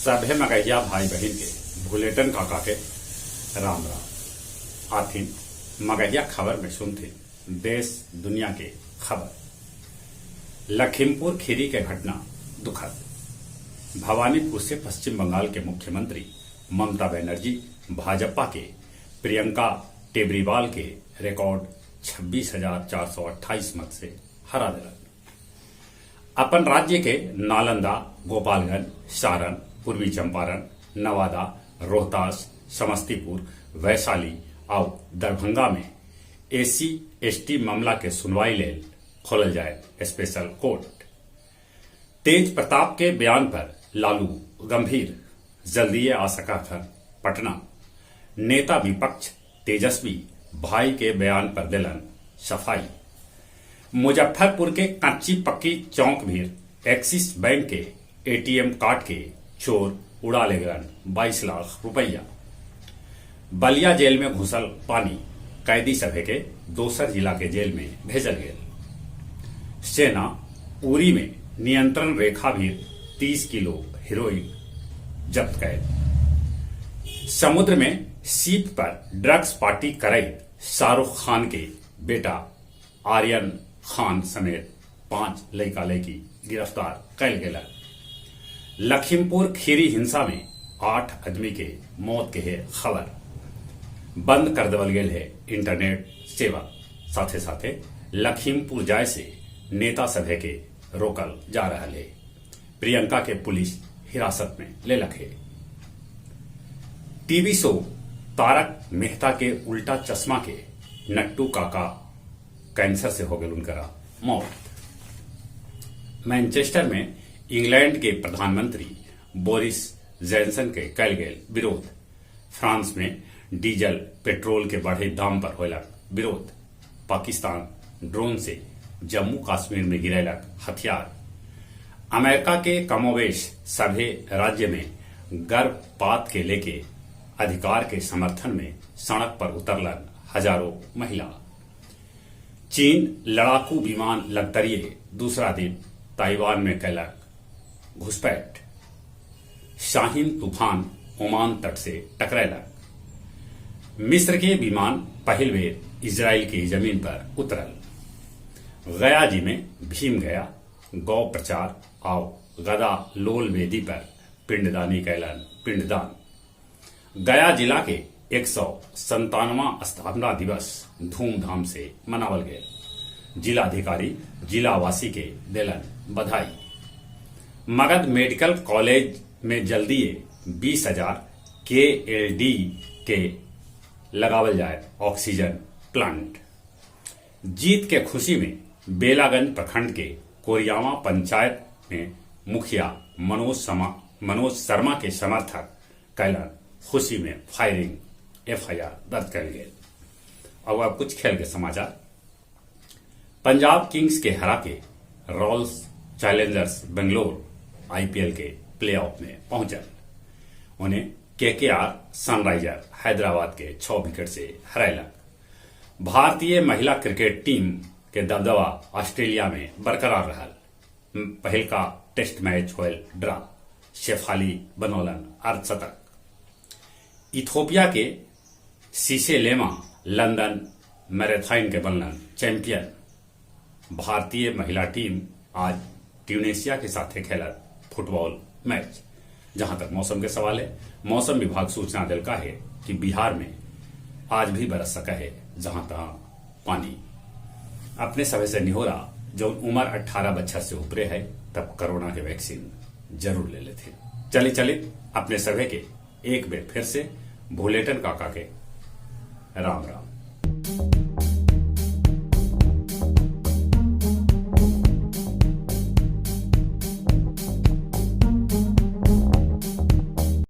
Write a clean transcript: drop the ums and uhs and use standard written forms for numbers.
सभे मगहिया भाई बहिन के भुलेटन काका के राम राम। आथिन मगहिया खबर में सुनथिन देश दुनिया के खबर। लखीमपुर खीरी के घटना दुखद। भवानीपुर से पश्चिम बंगाल के मुख्यमंत्री ममता बनर्जी भाजपा के प्रियंका टिबरीवाल के रिकॉर्ड 26,428 मत से हरा देलन। अपन राज्य के नालंदा, गोपालगंज, सारण, पूर्वी चंपारण, नवादा, रोहतास, समस्तीपुर, वैशाली आउ दरभंगा में एससी एसटी मामला के सुनवाई लेल खोलल जाय स्पेशल कोर्ट। तेज प्रताप के बयान पर लालू गंभीर, जल्दीए आ सकत हन पटना। नेता विपक्ष तेजस्वी भाई के बयान पर देलन सफाई। मुजफ्फरपुर के कच्ची पक्की चौक भीर एक्सिस बैंक के एटीएम कार्ड के चोर उड़ा ले गलन 22 लाख रुपया। बलिया जेल में घुसल पानी, कैदी सभे के दोसर जिला के जेल में भेजल गेल। सेना उरी में नियंत्रण रेखा भी 30 किलो हेरोइन जब्त कैल। समुद्र में सीप पर ड्रग्स पार्टी करैत शाहरुख खान के बेटा आर्यन खान समेत 5 लड़का लड़की गिरफ्तार कैल गेल। लखीमपुर खीरी हिंसा में 8 आदमी के मौत के है खबर। बंद कर देवल गेल है इंटरनेट सेवा। साथे साथे लखीमपुर जाय से नेता सभे के रोकल जा रहा है। प्रियंका के पुलिस हिरासत में लेलक है। टीवी शो तारक मेहता के उल्टा चश्मा के नट्टू काका कैंसर से हो गए उनका मौत। मैनचेस्टर में इंग्लैंड के प्रधानमंत्री बोरिस जॉनसन के कैल गेल विरोध। फ्रांस में डीजल पेट्रोल के बढ़े दाम पर होलक विरोध। पाकिस्तान ड्रोन से जम्मू कश्मीर में गिरेलक हथियार। अमेरिका के कमोवेश सभे राज्य में गर्भपात के लेके अधिकार के समर्थन में सड़क पर उतरलन हजारों महिला। चीन लड़ाकू विमान लगतरिये दूसरा दिन ताइवान में कैलक घुसपैठ। शाहीन तूफान ओमान तट से टकरायलक। मिस्र के विमान पहिल बेर इजराइल की जमीन पर उतरल। गया जी में भीम गया गौ प्रचार आओ गदा लोल वेदी पर पिंडदानी कैलन पिंडदान। गया जिला के 197वां स्थापना दिवस धूमधाम से मनावल गए। जिलाधिकारी जिलावासी के देलन बधाई। मगध मेडिकल कॉलेज में जल्दीए 20,000 KLD के लगावल जाए ऑक्सीजन प्लांट। जीत के खुशी में बेलागंज प्रखंड के कोरियावा पंचायत में मुखिया मनोज शर्मा के समर्थक कैलन खुशी में फायरिंग, एफआईआर दर्ज कल गए। और अब कुछ खेल के समाचार। पंजाब किंग्स के हरा के रॉयल्स चैलेंजर्स बेंगलोर आईपीएल के प्लेऑफ में पहुंचल। उन्हें केकेआर सनराइजर हैदराबाद के 6 विकेट से हरायलक। भारतीय महिला क्रिकेट टीम के दबदबा ऑस्ट्रेलिया में बरकरार रहल। पहिलका टेस्ट मैच होयल ड्रा, शेफाली बनौलन अर्धशतक। इथोपिया के सीसे लेमा लंदन मैराथन के बनलन चैंपियन। भारतीय महिला टीम आज ट्यूनेशिया के साथ खेलत फुटबॉल मैच। जहां तक मौसम के सवाल है, मौसम विभाग सूचना दिलका है कि बिहार में आज भी बरस सका है जहां तहां पानी। अपने सभे से निहोरा, जो उम्र 18 बच्चा से ऊपरे है तब कोरोना के वैक्सीन जरूर ले लेते। चले चले अपने सभे के एक बेर फिर से भुलेटन काका के राम राम।